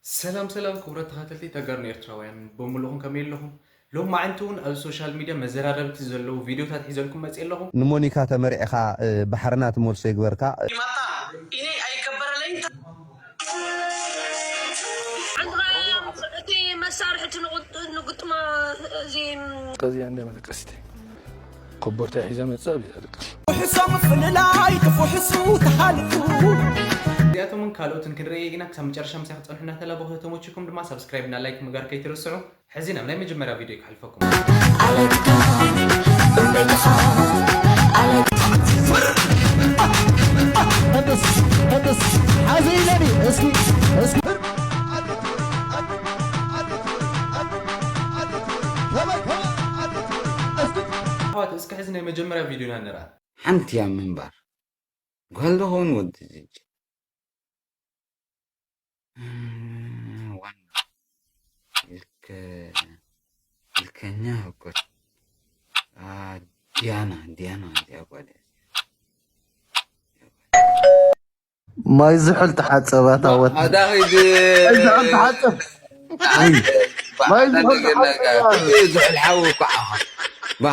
ሰላም ሰላም ክቡራት ተኸታተልቲ ተጋርኖ ኤርትራውያን በሙሉኹም ከመይ ኣለኹም? ሎም መዓንቲ እውን ኣብ ሶሻል ሚድያ መዘራረብቲ ዘለዉ ቪድዮታት ሒዘልኩም መፅእ ኣለኹ። ንሞኒካ ተመርዕኻ ባሕርና ትመልሶ ይግበርካ። ይመጣ እኔ አይከበረለኝ እቲ መሳርሒ እቲ ንግጥማ እዚ ከዚኣ እንደ መለቀስቲ ኮቦርታ ሒዛ መጻ ቢዛ ደቂ ውሕሶ ምፍልላይ ክፉሕሱ ተሃልፉ እዚኣቶምን ካልኦትን ክንርኢ ኢና። ክሳብ መጨረሻ ምሳይ ክትፀንሑ እናተላበኹ፣ ተተመችኩም ድማ ሳብስክራይብ እና ላይክ ምግባር ከይትርስዑ። ሕዚ ናብ ናይ መጀመርያ ቪድዮ ክሓልፈኩም። ተበስ ተበስ ሓዘ ኢለኒ እስኪ እስኪ ኣሕዋት እስኪ ሕዚ ናይ መጀመርያ ቪድዮና ንርኣ። ሓንቲ እያ ምንባር ጓል ዶ ኸውን ወዲ ዝጅ ዋና ልከ ልከኛ እኮ ዲያና ዲያና እዚኣ ጓል እያ። ማይ ዝሑል ተሓጸብ ኣታ ወዲ። ኣዳኺ ማይ ዝሑል ተሓጸብ። ዝሑል ሓዊ እኮ ዓኻ ባ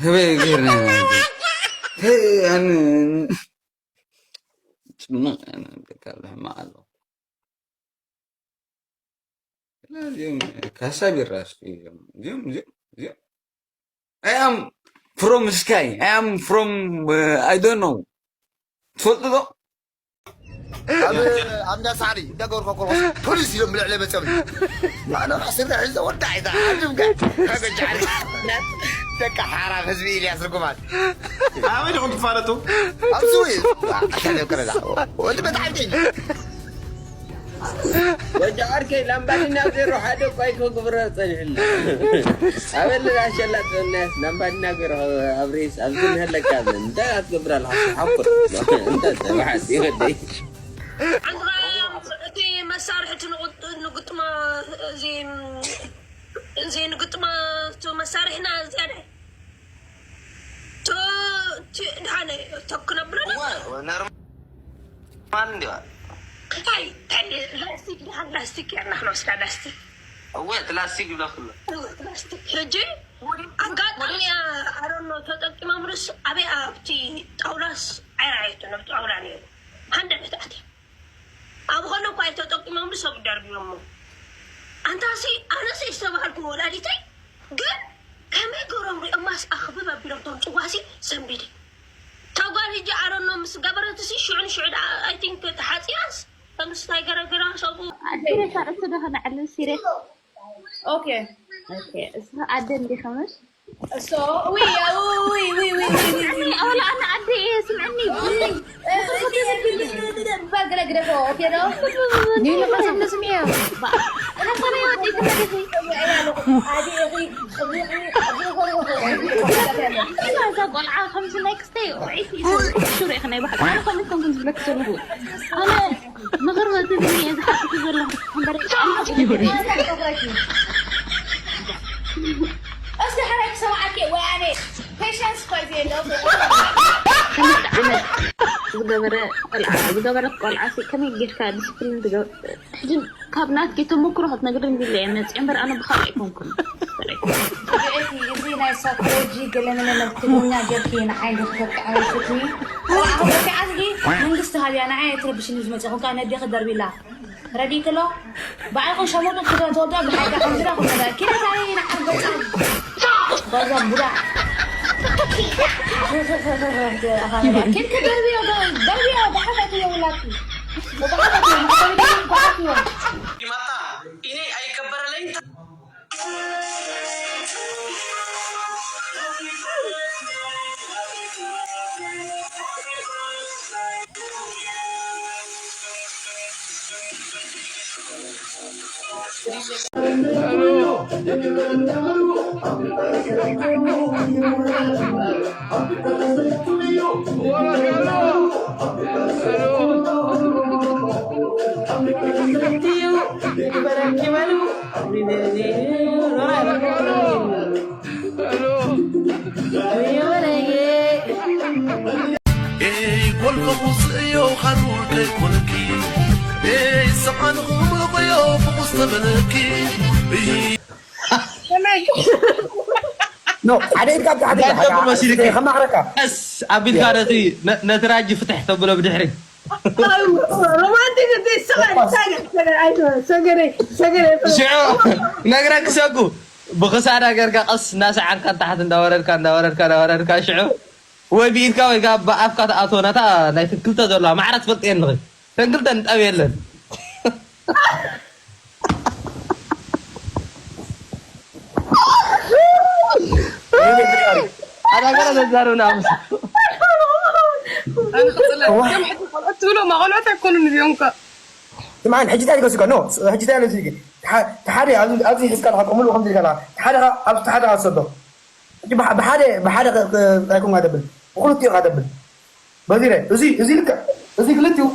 ህበይ ገይርና ጽምቕ ኣለካ ኣሎ ካሳ ቢራ እስኪ እዚኦም እዚኦም እዚኦም I am from sky I am from uh, I don't know ትፈልጡ ዶ ኣብ እንዳ ሳዕሪ እንዳገበርካ ኮርኮስ ፖሊስ እዮም ብልዕለ መፀም ኣነ ስረ ሕዘ ወዳ ይዛ ዓድምካ ተገጃሪ ደቂ ሓራም ህዝቢ ኢልያስ ርጉማት ኣበይ ዲኹም ትፋለጡ ኣብዚ ወይ ኣታለቅረዳ ወዲ መትዓብደኝ ወዲ ዓርከይ ላምባዲና ዜሮ ሓደ እኳ ኣይከግብሮ ጸኒሕና ኣበልና ሸላጥ ጸናያስ ላምባዲና ዜሮ ኣብሬስ ኣብዚ ንህለካ ብለን እንታይ ኣትገብር ኣለካ ሓቁር እንታይ ተባሓት ይወደይ እቲ መሳርሒ እቲ ንግጥማ እዚ እዚ ንግጥማ እቲ መሳርሒና ዝያዳ ቶቲ ድሓነ ቶክ ነብሎ ኖርማል እንዲዋ እንታይ እንታይ ላስቲክ ድሓን ላስቲክ ጌርና ክንወስዳ ላስቲክ እወ እቲ ላስቲክ ይብላ ኩሉ ላስቲክ ሕጂ ኣጋጣሚ ኣሮኖ ተጠቂሞምሉስ ኣበይ ኣብቲ ጣውላስ ኣይረኣየቶን ኣብቲ ጣውላ ነይሩ ሃንደበት ኣትያ ኣብ ኾነ እኳ ኣይተጠቂሞምሉ ሰብ ደርብዮሞ ኣንታሲ ኣነስ ዝተባሃልኩ ወላዲተይ ግን ከመይ ገሮም ሪኦማስ ኣኽብብ ኣቢሎም ቶም ጭዋሲ ሰንቢደ ተጓል ህጂ ኣረኖ ምስ ገበረትሲ ሽዑ ንሽዑ ደኣ ኣይ ቲንክ ተሓፂራስ ከምስ ናይ ገረገራ ሰብኡ ኣዴ ርእሲ ዶ ከነዕልል ሲሬ ኦኬ ኦኬ እስኻ ኣደ እንዲኻ መሽ So, oui, oui, oui, oui, oui, oui. أنا أنا عدي اسمعني بقلق دفو، كده. دي لما تبلس مياه أنا صار يا ودي كده أنا زاد والعا خمس next day وعيتي شو ريخنا يبحث أنا خمس كنت بلك سنه أنا مغربة الدنيا إذا حطيت زلهم እስቲ ሓራይ ክሰማዓኪ ወይ ኣነ ፔሸንስ እኳ እዩ ዘየለዎ ዝገበረ ቆልዓ ዝገበረት ቆልዓ ከመይ ጌርካ ዲስፕሊን ትገብር ሕጂ ካብ ናትኪ ተመክሮ ክትነግርኒ ኢለ እየ መፅእ እምበር ኣነ ብካልእ ኣይኮንኩን እዚ ናይ ሳይኮሎጂ ገለመለ ትግርኛ ጌርኪ ንዓይ ንክበቅዓ ይፍትኒ ቆልዓ ክበቅዓ መንግስቲ ሃብያ ንዓይ ኣይትረብሽኒ ዝመፅኹም ከዓ ነዴ ክደርቢላ ረዲእክሎ ባዕልኹም ሸሞጡ ክትወልዶ ብሓይካ ከምዝዳ ኩመዳ ኪነ ታሪክ ንዓል ገጻ በዞም ቡዳ ኪድ ከደርብዮ ደርብዮ ብሓፈት እዮ ውላድኪ ብሓፈት እዮ ብሓፈት እዮ ይመጣ እኔ አይከበረለኝ Ei, qual como se eu raro que por aqui. Ei, só quando como ኖ፣ ሓደ ኢድካ ኣብቲ ሓደ እንታይ ኢድካ፣ ተብሎ መሲልኪ? ከማኽረካ። ቀስ ኣቢልካ ነቲ፣ ነ-፣ ነቲ ራጂ ፍትሕ ተብሎ ብድሕሪ። ሮማንቲክ እንተ ሰገር፣ ሰገር፣ ሰገር፣ ኣይተ-፣ ሰገር፣ ሰገር። ሽዑ ነግረኪ ሰጉ፣ ብኽሳዳ ገርካ ቀስ እናሰዓርካ ንታሕቲ እንዳወረድካ፣ እንዳወረድካ፣ እንዳወረድካ፣ ሽዑ ወይ ብኢድካ ወይ ከዓ ብኣፍካ ትኣትዎ፣ ነታ ናይ ክልተ ዘለዋ ማዕረ ትፈልጥ የለኺ። ተን ክልተ ንጠብ የለን። ኣዳገረ ዘዛርብና ምስ ትብሎ ማቆልዖት ኣይኮኑን እዚኦም ከ። ስምዓን፣ ሕጂ እንታይ ትገስካ? ኖ፣ ሕጂ እንታይ ትገስካ? ተሓ-፣ ተሓደ ኣብዚ፣ ኣብዚ ሒዝካ ኣለኻ፣ ከምኡ ከምዚ ኢልካ ኣለኻ። ተሓደ ኣብ ተሓደ ኣሎ። ሕጂ ብሓ-፣ ብሓደ፣ ብሓደ ኸ-፣ ኸ-፣ ኣይኮንካ ተብል። ብክልቲኡ ኢኻ ተብል። በዚረ፣ እዚ፣ እዚ ልክዕ፣ እዚ ክልቲኡ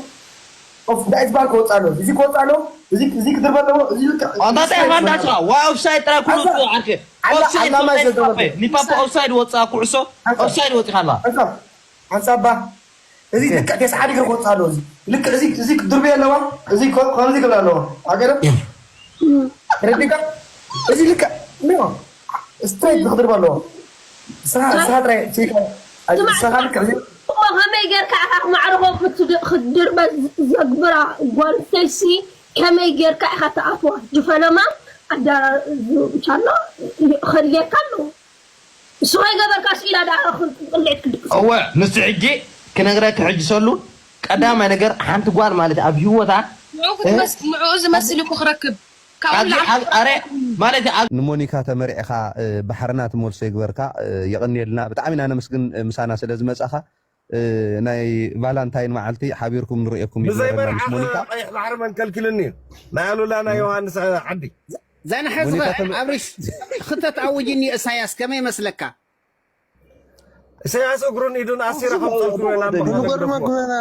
ኦፍ ዳይት ባር ክወፅእ ኣለዎ። እዚ ክወፅእ ኣለዎ፣ እዚ፣ እዚ ክድርበ ኣለዎ፣ እዚ ልክዕ። ኣንታ እንታይ ኢኻ እንዳስኻ? ዋ ኦፍሳይድ ጥራይ ኩሉ ኣዛ-፣ ወፅኡ ዓርከ። ኣዛ-፣ ኦፍሳይድ፣ ኣላማ ኦፍሳይድ፣ ይዘው ኦፍሳይድ። ሊፓፖ ኦፍሳይድ ወፅኣ ኩዕሶ፣ ኣዛ-፣ ኦፍሳይድ ወፂኻ ኣላ። ኣዛ-፣ ኣንሳባ፣ እዚ ኦኬ። ልክዕ ተስዓ ዲግሪ ክወፅእ ኣለዎ። እዚ ልክዕ፣ እዚ፣ እዚ ክድርበ ኣለዋ፣ እዚ ከ-፣ ከምዚ ክብል ኣለዎ። ኣገርም? ተረዲእካ? እዚ ልክዕ፣ ኖ፣ ስትሬት ክድርበ ኣለዎ። ንስኻ፣ ንስኻ ጥራይ፣ ንስኻ ልክዕ፣ እዚ እሞ ከመይ ጌርካ ኢኻ ማዕርኾም ክትድ-፣ ክትድርበ ዝ-፣ ዘግብራ ጓል ኣንስተይቲ ከመይ ጌርካ ኢኻ ትኣትዋ? ጅፈለማ ኣዳ-፣ ዝ-፣ እንሻሎ ከድልየካ ኣለዎ። ንሱ ከይገበርካ ስኢላ ደኣ ክ-፣ ቅልዕት ክድቅስ። እወ፣ ንሱ ሕጂ ክነግረኪ ሕጂ ሰሉ፣ ቀዳማይ ነገር ሓንቲ ጓል ማለት ኣብ ህይወታ፣ ንዕኡ ክትመስ-፣ እ? ንዕኡ ዝመስል እኮ ክረክብ። ካብኡ ኣብዚ፣ ንላዕሊ ኣብ፣ ኣረ፣ ማለት ኣብ ንሞኒካ ተመሪዕኻ፣ እ፣ ባሕርና ትመልሶ ይግበርካ። እ፣ የቐንየልና። ብጣዕሚ ኢና ነመስግን፣ እ፣ ምሳና ስለ ዝመጻኻ። እ፣ ናይ ቫላንታይን መዓልቲ ሓቢርኩም ንርእየኩም ብዘይ ይግበረልና ምስ መርዓኻ ሞኒካ። ቀይሕ ባሕሪ መን ከልኪሉኒ እዩ? ናይ ኣሉላ ናይ ዮሃንስ ዓዲ። ዛና ሓዚ ሞኒካ ተመ- ኣብሪሽ ክተት ኣውጅኒ እሳያስ ከመይ ይመስለካ? ኢሳያስ እግሩን ኢዱን ኣሲረ ከምጸልኩ ወላ ንገርመ መቐለ።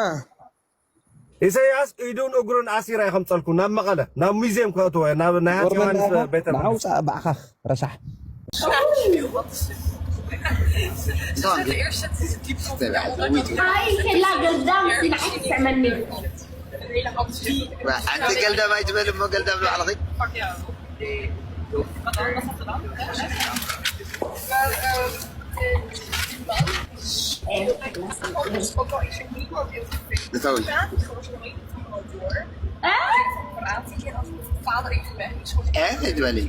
ኢሳያስ ኢዱን እግሩን ኣሲረ ከምጸልኩ ናብ መቐለ፣ ናብ ሙዚየም ከእትዎ፣ ናብ ናይ ሃጽ ዮሃንስ ቤተ መንግስቲ። ንዓውጻእ ባዕኻኽ ረሳሕ። ኣይ፣ ከላ ገልዳም፣ ንዓይ ትስዕመኒ። ኣንቲ ገልዳም ኣይትበል እሞ ገልዳም ንባዕልኺ። እታዊ። እ? እ፣ ኣይትበሊ።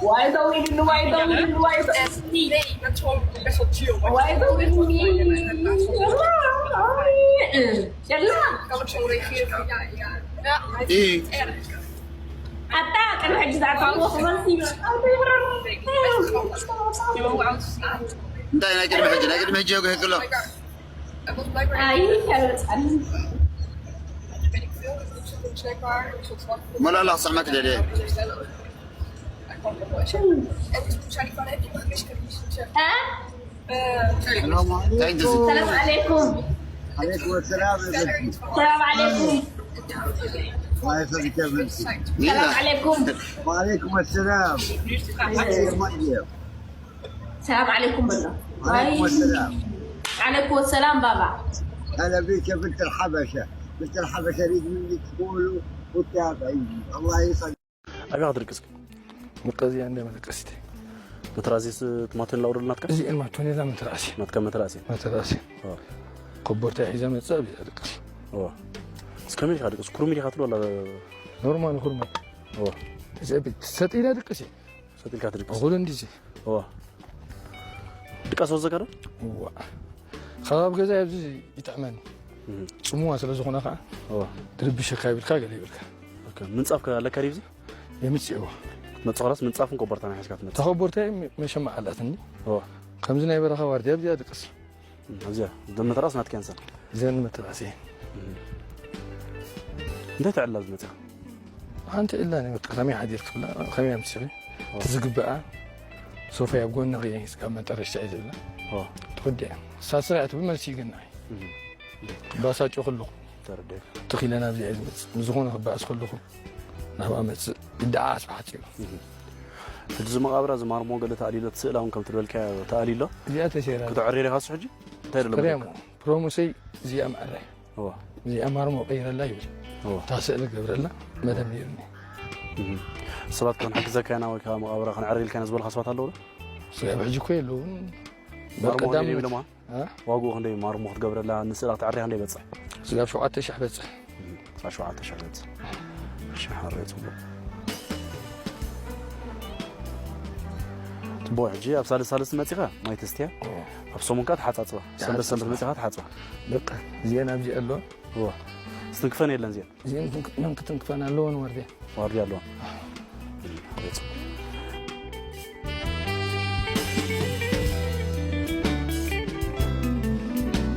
Why don't we do, why don't we do, why don't we? Why don't we? Yalla. Yalla. Hatta kan hajji da ta ko kuma si. እንታይ ናይ ቅድሚ ሕጂ፣ ናይ ቅድሚ ሕጂ ይግህግሎ። ኣይ፣ ይፈልጣል። መላላ ክሰማክ ደደ። እ? ሰላም ዓለይኩም። ዓለይኩም ሰላም። ሰላም ዓለይኩም። ሰላም ዓለይኩም። ወዓለይኩም ሰላም። ሰላም ዓለይኩም በሎ። ወዓለይኩም ሰላም። ዓለይኩም ሰላም ባባ። هلا بك يا بنت الحبشة. بنت الحبشة أريد منك قولوا وتابعيني. الله يسعدك. ኣበይ ክትድቅስ? መቀዚያ እንደ መደቀሲት። መትራዚስ ትማቴን ላውረድ ናትካ? እዚኤን ማቶኔላ መትራሲ። ናትካ መትራሲ? መትራሲ። ኦ። ኮቦርታ ሒዘ መጸ ኣብዚኣ ድቅስ። ኦ። እስከ መን ኢኻ ድቅስ? ኩርሚ ዲኻ ትብል ወላ? ኖርማል ኩርሚ። ኦ። ትሰጥ ኢላ ድቅስ። ሰጥ ኢልካ ትድቅስ? እኹል እንዲዚ። ኦ። ድቃስ ወዘካ ዶ? እዋ። ከባቢ ገዛ ኣብዚ ይጥዕመኒ። እህ። ጽምዋ ስለ ዝኾነ ኸዓ እዋ። ድርብሸካ ይብልካ ገለ ይብልካ። ኦኬ። ምንጻፍ ከ ኣለካ ድዩ ኣብዚ? የምጽእዎ። ክትመጽእ ኸላስ ምንጻፍን ኮቦርታን ሒዝካ ትመጽእ? ተኸቦርታይ መ-፣ መሸማዕ ኣላትኒ። እዋ። ከምዚ ናይ በረኻ ዋርድያ ኣብዚኣ ድቅስ። እም፣ ኣብዚኣ። እዘን መተራስ ናትካ እየን። እዘን መተራስ እየን። እም። እንታይ ትዕላ ኣብዚ መጺኻ? ሓንቲ ዕላ ናይ በቃ ከመይ ሓዲር ክብላ፣ ከመይ ኣምሲኺ? ኦ። እቲ ዝግብኣ ሶፋ ኣብ ጎኒ ኽየ ሒዝካ መጠረሽታ እየ ዝብላ። ኦ። ትወዲኣ። ሳስራ እያ ትብል መልሲ ይግናይ። እም። ባሳጮ ከለኹ። ተረዲኤ። ትኺለ ናብዚኣ እየ ዝመጽእ። ንዝኾነ ክበኣስ ከለኹ ናብኣ መጽእ። ይደዓዓስ ብሓጺሩ። እም። ሕጂ እዚ መቓብራ እዚ ማርሞ ገለ ተኣልዩ ኣሎ፣ እቲ ስእላ እውን ከምቲ ዝበልካዮ ተኣልዩ ኣሎ። እዚኣ ተሰይራ። ክትዕርር ኢኻ እሱ ሕጂ? እንታይ ደሎ ክሪያሞ። መለካ? ፕሮሞሰይ እዚኣ ማዕረ እወ እዚኣ ማርሞ ቀይረላ ይብል እወ እታ ስእሊ ገብረላ መደብ ነይሩኒ። ሰባት ክንሕግዘካ ኢና ወይ ከዓ መቃብራ ክንዕሪ ኢልካ ኢና ዝበልካ ሰባት ኣለዉ ዶ? ስጋብ ሕጂ እኮ የለውን። ማርሞ በቀዳም ክንደይ ይብልማ? እ? ዋግኡ ክንደይ ማርሞ ክትገብረላ ንስእላ ክትዕርያ ክንደይ ይበፅሕ? ስጋብ ሸውዓተ ሽሕ በፅሕ። ሸውዓተ ሽሕ ገጽ ሽሓረ ጽቡቅ። ጽቡቅ። ሕጂ ኣብ ሳልስ ሳልስ መጺኻ ማይ ተስትያ፣ ኣብ ሰሙን ከኣ ተሓጻጽባ። ሰንበት ሰንበት መጺኻ ተሓጽባ። በቃ እዚአን ኣብዚ ኣሎ። እወ። ስትንክፈን የለን እዚአን። እዚአን ክንክ- መን ክትንክፈን ኣለዎ ንወርድያ። ዋርድያ ኣለዋ።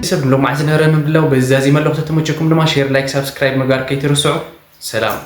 ሰብ ሎማዕ ዝነበረኒ ምድላው በዚ ዛዚመ ኣለኹ። ተተመቸኩም ድማ ሼር፣ ላይክ፣ ሳብስክራይብ ምግባር ከይትርስዑ። ሰላም።